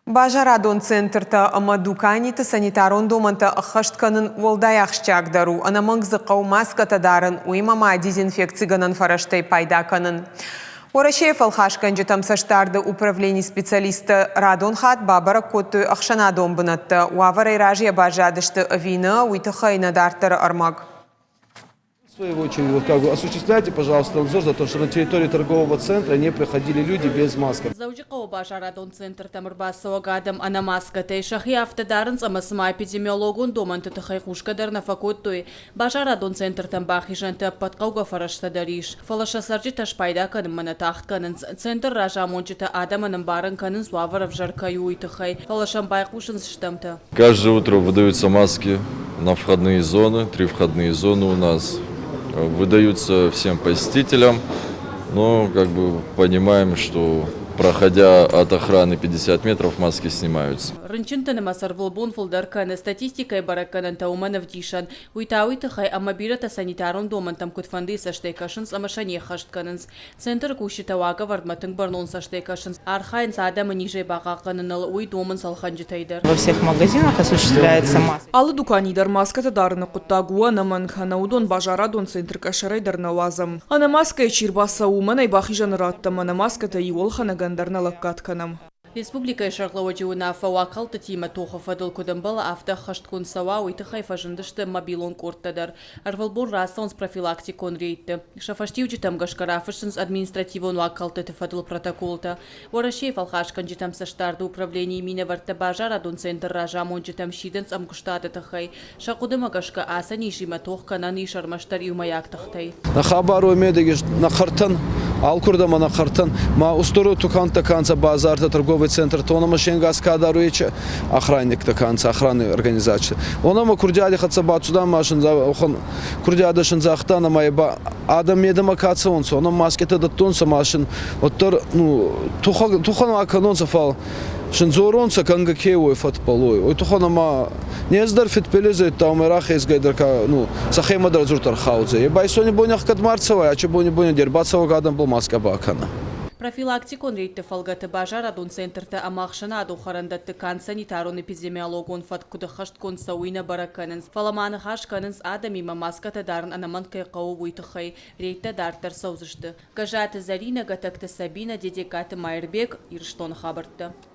Базарадон центртӕ ӕмӕ дуканиты санитарон домӕнтӕ ӕххӕст кӕнын уӕлдай ахсджиагдӕр у. Ӕнӕмӕнг дзы хъӕуы маскӕтӕ дарын, уыимӕ ма дезинфекцигӕнӕн фӕрӕзтӕй пайда кӕнын. Уӕрӕсейы фӕлхасгӕнджытӕм цӕстдарды управленийы специалисттӕ радон хатт бабӕрӕг кодтой ӕхсӕнадон бынӕттӕ. Уавӕрӕй разыйӕ баззадысты ӕви нӕ, уый тыххӕй нӕ дарддӕры ӕрмӕг. В свою очередь, вот как бы осуществляйте, пожалуйста, надзор за то, чтобы на территории торгового центра не приходили люди без маски. Дзӕуджыхъӕуы базарадон центртӕм ӕрбацӕуӕг адӕм ӕнӕ маскӕтӕй сӕхи афтӕ дарынц ӕмӕ цыма эпидемиологон домӕнты тыххӕй хъусгӕ дӕр нӕ фӕкодтой. Базарадон центртӕм бахизӕнты ӕппӕт хъӕугӕ фӕрӕзтӕ дӕр ис, фӕлӕ сӕ цӕрджытӕ спайда кӕнынмӕ нӕ тагъд кӕнынц. Центры разамонджытӕ адӕмӕн ӕмбарын кӕнынц, уавӕр ӕвзӕр кӕй у, уый тыххӕй, фӕлӕ сӕм байхъусынц стӕмтӕ. Каждое утро выдаются маски на входные зоны, три входные зоны у нас выдаются всем посетителям, но как бы понимаем, что проходя от охраны 50 метров, маски снимаются. Рынчынты нымӕц ӕрвылбон фылдӕр кӕны, статистикӕйы бӕрӕггӕнӕнтӕ уымӕн ӕвдисӕн. Уый та уый тыххӕй, ӕмӕ бирӕтӕ санитарон домӕнтӕм куыдфӕндыйы цӕстӕй кӕсынц ӕмӕ сӕ не ххӕст кӕнынц. Центры кусджытӕ уагӕвӕрдмӕ тынг бӕрнон цӕстӕй кӕсынц, архайынц адӕмы низӕй бахъахъхъӕныныл, уый домынц ӕлхӕнджытӕй дӕр. Во всех магазинах осуществляется маска. Алы дукани дӕр маскӕтӕ дарыны хъуыддаг у ӕнӕмӕнг, ӕнӕ уыдон базарадон центры къӕсӕрӕй дӕр нӕ уадзӕм. Ӕнӕ маскӕйӕ чи рбацӕуы, уымӕн ӕй бахизӕны раттӕм, ӕнӕ маскӕтӕ иу ӕлхӕнӕгӕн дӕр нӕ лӕггад кӕнӕм. Республикӕйы сӕргълӕууӕджы уынаффӕ уагхӕлдтытимӕ тохы фӕдыл куыд ӕмбӕлы, афтӕ ӕххӕстгонд цӕуа, уый тыххӕй фӕзындысты мобилон къордтӕ дӕр. Ӕрвылбон рацӕуынц профилактикон рейдты. Сӕ фӕстиуджытӕм гӕсгӕ рафыссынц административон уагхӕлдтыты фӕдыл протоколтӕ. Уӕрӕсейы фӕлхасгӕнджытӕм цӕстдарды управленийы минӕвӕрттӕ базарадон центры разамонджытӕм сидынц ӕмгуыстады тыххӕй. Сӕ хъуыдымӕ гӕсгӕ ацы низимӕ тох кӕнӕн ис ӕрмӕстдӕр иумӕйаг тыхтӕй. Нӕ хабар уой медӕг ес нӕ хъӕртӕн, алкурдӕмӕ нӕ хъӕртӕн, ма устур тукӕнттӕ ка нцӕ, базартӕ, торговый центртӕ, уонӕмӕ се нгас ка даруй, охранниктӕ ка нцӕ, охранный организаци. Уонӕмӕ курдиади хӕццӕ бацудан ма син курдиадӕ син загътан ӕма ба адӕм медӕмӕ ка цӕунцӕ, уонӕн маскӕтӕ дӕттунцӕ ма син уӕддӕр ну, тухӕн ма кӕнонцӕ, фал син дзоронцӕ кӕнгӕ ке уой фӕдбӕл уой. Уой туххӕн ӕма нез дӕр фидбилиз ӕдта рахезгӕй дӕр ка ну сӕхемӕ дӕр дзурд ӕрхаудзӕй. Е ба исони бони ӕхгӕд ма ӕрцӕуай, ачи бони бони де рбацӕуӕг адӕмбӕл маскӕ бакӕнӕ. Профилактикон рейдты фӕлгӕты базарадон центртӕ ӕмӕ ӕхсӕнадон хӕрӕндӕтты канд санитарон-эпидемиологон фӕтк куыд ӕххӕстгонд цӕуы, уый нӕ бӕрӕг кӕнынц, фӕлӕ ма ныхас кӕнынц адӕмимӕ маскӕтӕ дарын ӕнӕмӕнг кӕй хъӕуы, уый тыххӕй. Рейдтӕ дарддӕр цӕудзысты. Гӕззаты Зӕринӕ, Гӕтӕгты Сабинӕ, Дедегкаты Маирбег, Ирыстоны хабӕрттӕ.